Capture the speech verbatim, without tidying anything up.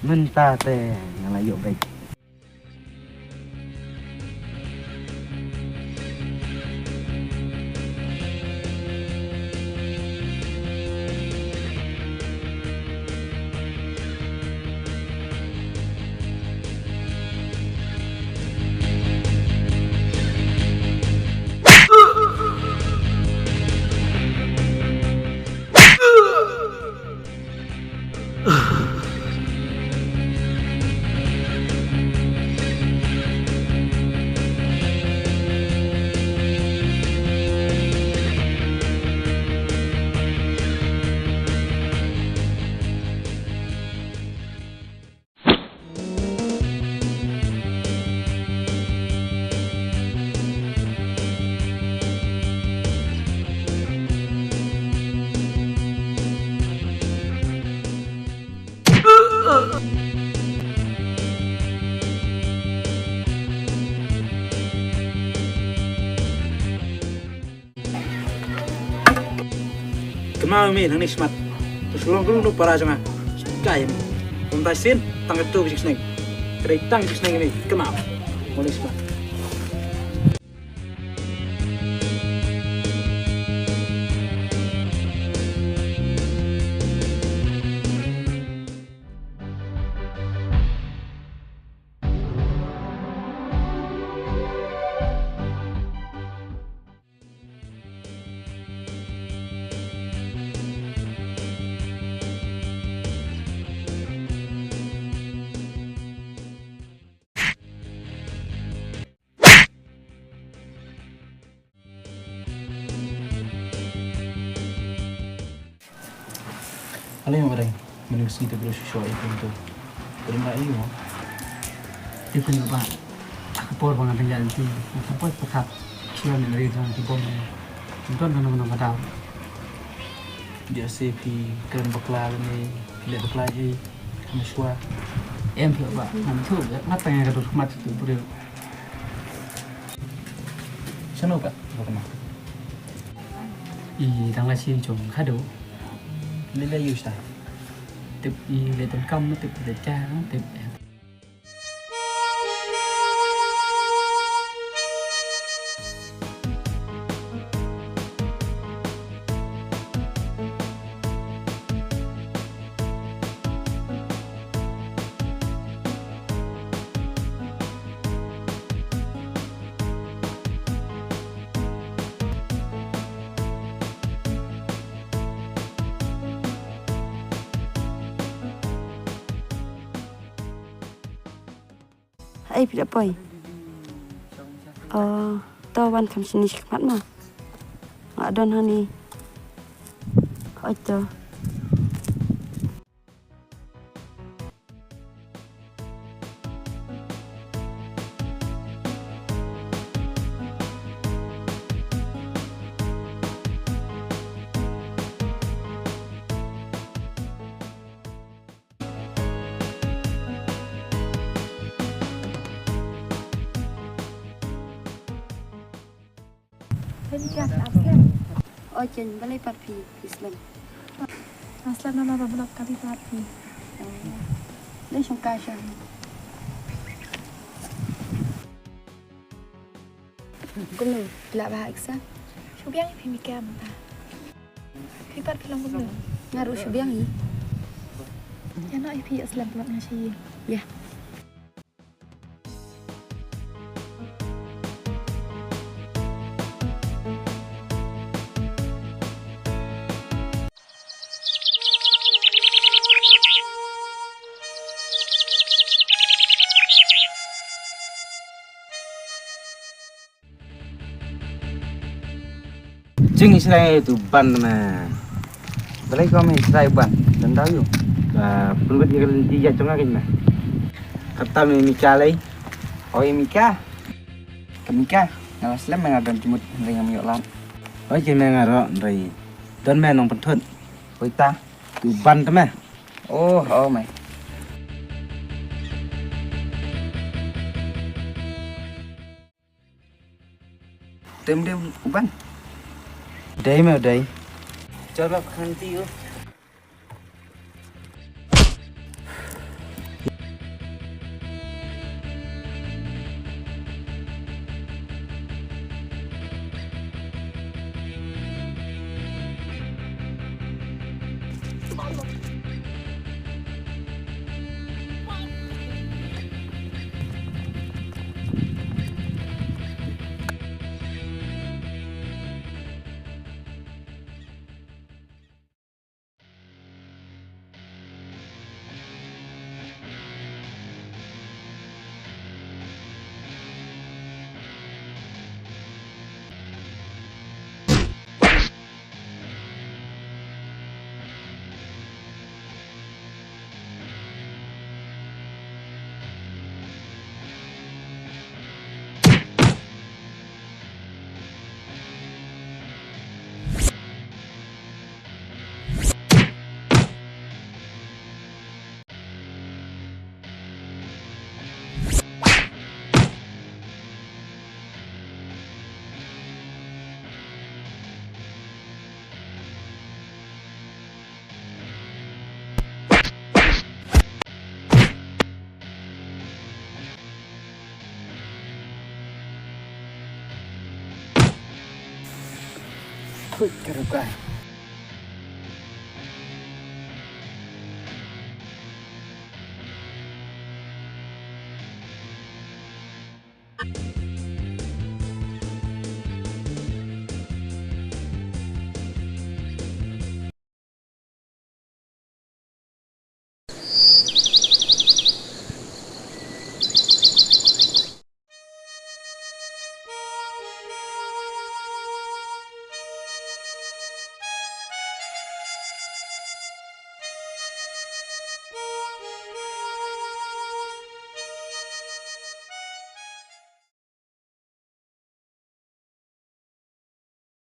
Mynta te nga la ïoh beit. Kynmaw ïa me nangne shakhmat. To shu long kyrkhu na para jong nga. Kai ïa me. Kumta shisien tang katto ka jingsneng. Ka dei tang ka jingsneng ïa me. Kynmaw. Nangne shakhmat. Ale ma dang, mending sini tu dulu shuwa itu tu. Belum nak liu. Itu pun ba. Aku por bang ada janji. Aku por pekat. Sila ni dari tuan tu bom. Tuan kan mana mana. Dia sepi kan bakla ni, dia bakla je. Kamu shuwa. Em phi ba. Ngan tu ba. Mata yang kadu mata tu beri. Shano pat ba kynmaw? I dang la shi jong khadduh. Lei lei ïa u sha. Tip i lei tang kam, tip lei ka, tip. Haei phi la poi? Oh, to wan kham shini shakhmat ma. Nga don hangne. Hooid to. Oi chen, balei pat phi, phi slem? Nga slem namar ba mlok kali pat phi. Lei shongkai sha. Kumno, phi lah bha exam? Shu biang ïa phi Mika mynta. Phi pat phi long kumno? Nga ruh shu biang ïa. Ïa noh ïa phi ïa slem pat nga sha ïing. Ïa. Jing i srai tu ban ma. Balei ko me srai ban? Tang dau yu. Ba pynwit ïa ka lynti ïa jong nga kein ma. Kata me Mika lei. Oi Mika. Ka Mika, nga la slem me nga don jingmut hynrei ngam ïoh lad. Oi jing me nga roh hynrei don me nongpynthut. Oi ta. Tu ban te me. Oh, oh me. Tem dem u ban. Dei me dei. Chor ba khan ti u. Khuid ka rukai.